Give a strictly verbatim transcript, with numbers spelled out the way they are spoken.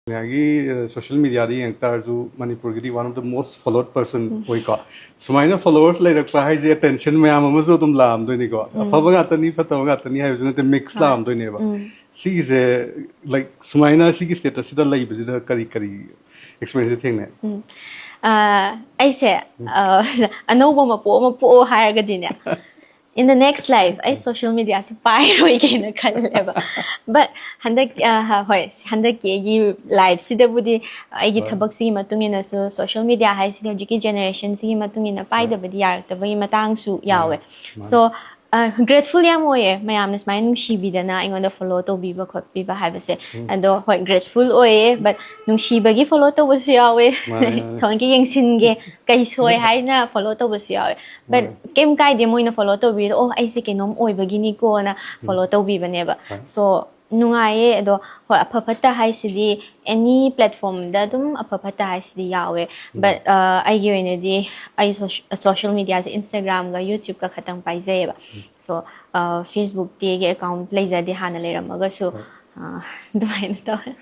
ꯏꯟꯗꯤꯌꯥꯒꯤ ꯁꯣꯁꯤꯌꯦꯜ ꯃꯤꯗꯤꯌꯥꯗ ꯌꯦꯡ ꯇꯥꯔꯁꯨ ꯃꯅꯤꯄꯨꯔꯒꯤꯗꯤ one of the most followed person ꯑꯣꯏꯀꯣ꯫ ꯁꯨꯃꯥꯏꯅ ꯐꯣꯂꯣꯋꯔꯁ ꯂꯩꯔꯛꯄ ꯍꯥꯏꯁꯦ ꯑꯦꯇꯦꯟꯁꯟ ꯃꯌꯥꯝ ꯑꯃꯁꯨ ꯑꯗꯨꯝ ꯂꯥꯛꯑꯝꯗꯣꯏꯅꯤꯀꯣ꯫ ꯑꯐꯕ ꯉꯥꯛꯇꯅꯤ, ꯐꯠꯇꯕ ꯉꯥꯛꯇꯅꯤ ꯍꯥꯏꯕꯁꯨ ꯅꯠꯇꯦ, ꯃꯤꯛꯁ ꯂꯥꯛꯑꯝꯗꯣꯏꯅꯦꯕ꯫ ꯁꯤꯒꯤꯁꯦ, ꯂꯥꯏꯛ, ꯁꯨꯃꯥꯏꯅ ꯁꯤꯒꯤ ꯁ꯭ꯇꯦꯇꯁꯁꯤꯗ ꯂꯩꯕꯁꯤꯗ ꯀꯔꯤ ꯀꯔꯤ ꯑꯦꯛꯁꯄꯤꯔꯤꯌꯦꯟꯁ ꯊꯦꯡꯅꯩ? ꯎꯝ꯫ ꯑ, ꯑꯩꯁꯦ ꯑ, ꯑꯅꯧꯕ ꯃꯄꯣꯛ ꯑꯃ ꯄꯣꯛꯑꯣ ꯍꯥꯏꯔꯒꯗꯤꯅꯦ, in the next life ꯑꯩ ꯁꯣꯁꯤꯌꯦꯜ ꯃꯤꯗꯤꯌꯥꯁꯦ ꯄꯥꯏꯔꯣꯏꯒꯦꯅ ꯈꯜꯂꯦꯕ꯫ But ꯍꯟꯗꯛ ꯑ, ꯍ- ꯍꯣꯏ, ꯍꯟꯗꯛꯀꯤ ꯑꯩꯒꯤ ꯂꯥꯏꯐꯁꯤꯗꯕꯨꯗꯤ ꯑꯩꯒꯤ ꯊꯕꯛꯁꯤꯒꯤ ꯃꯇꯨꯡ ꯏꯟꯅꯁꯨ ꯁꯣꯁꯤꯌꯦꯜ ꯃꯤꯗꯤꯌꯥ ꯍꯥꯏꯁꯤꯗꯤ ꯍꯧꯖꯤꯛꯀꯤ ꯖꯦꯅꯦꯔꯦꯁꯟꯁꯤꯒꯤ ꯃꯇꯨꯡ ꯏꯟꯅ ꯄꯥꯏꯗꯕꯗꯤ ꯌꯥꯔꯛꯇꯕꯒꯤ ꯃꯇꯥꯡꯁꯨ ꯌꯥꯎꯋꯦ꯫ ꯁꯣ ꯒ꯭ꯔꯦꯠꯐꯨꯜ ꯌꯥꯝ ꯑꯣꯏꯌꯦ ꯃꯌꯥꯝꯅ ꯁꯨꯃꯥꯏꯅ ꯅꯨꯡꯁꯤꯕꯤꯗꯅ ꯑꯩꯉꯣꯟꯗ ꯐꯣꯂꯣ ꯇꯧꯕꯤꯕ ꯈꯣꯠꯄꯤꯕ ꯍꯥꯏꯕꯁꯦ꯫ ꯑꯗꯣ ꯍꯣꯏ, ꯒ꯭ꯔꯦꯠꯐꯨꯜ ꯑꯣꯏꯌꯦ, but ꯅꯨꯡꯁꯤꯕꯒꯤ ꯐꯣꯂꯣ ꯇꯧꯕꯁꯨ ꯌꯥꯎꯋꯦ꯫ ꯃꯥꯅꯦ, ꯃꯥꯅꯦ꯫ ꯊꯑꯣꯏꯀꯤ ꯌꯦꯡꯁꯤꯟꯒꯦ, ꯀꯩ ꯁꯣꯏ ꯍꯥꯏꯅ ꯐꯣꯂꯣ ꯇꯧꯕꯁꯨ ꯌꯥꯎꯋꯦ꯫ But ꯀꯩꯝ ꯀꯥꯏꯗꯦ, ꯃꯣꯏꯅ ꯐꯣꯂꯣ ꯇꯧꯕꯤꯕꯗꯣ, "ꯑꯣ, ꯑꯩꯁꯦ ꯀꯩꯅꯣꯝ ꯑꯣꯏꯕꯒꯤꯅꯤꯀꯣꯅ" ꯐꯣꯂꯣ ꯇꯧꯕꯤꯕꯅꯦꯕ꯫ ꯍꯣꯏ꯫ ꯁꯣ ꯅꯨꯡꯉꯥꯏꯌꯦ꯫ ꯑꯗꯣ ꯍꯣꯏ, ꯑꯐ ꯐꯠꯇ ꯍꯥꯏꯁꯤꯗꯤ ꯑꯦꯅꯤ ꯄ꯭ꯂꯦꯠꯐꯣꯝꯗ ꯑꯗꯨꯝ ꯑꯐ ꯐꯠꯇ ꯍꯥꯏꯁꯤꯗꯤ ꯌꯥꯎꯋꯦ꯫ But ꯑꯩꯒꯤ ꯑꯣꯏꯅꯗꯤ ꯑꯩ ꯁꯣꯁꯤꯌꯦꯜ ꯃꯤꯗꯤꯌꯥꯁꯦ ꯏꯟꯁꯇꯥꯒ꯭ꯔꯥꯝꯒ ꯌꯨꯇ꯭ꯌꯨꯕꯀ ꯈꯛꯇꯪ ꯄꯥꯏꯖꯩꯌꯦꯕ꯫ ꯁꯣ ꯐꯦꯁꯕꯨꯛꯇꯤ ꯑꯩꯒꯤ ꯑꯦꯀꯥꯎꯟ ꯂꯩꯖꯗꯦ ꯍꯥꯟꯅ ꯂꯩꯔꯝꯃꯒꯁꯨ꯫ ꯑ, ꯑꯗꯨꯃꯥꯏꯅ ꯇꯧꯋꯦ꯫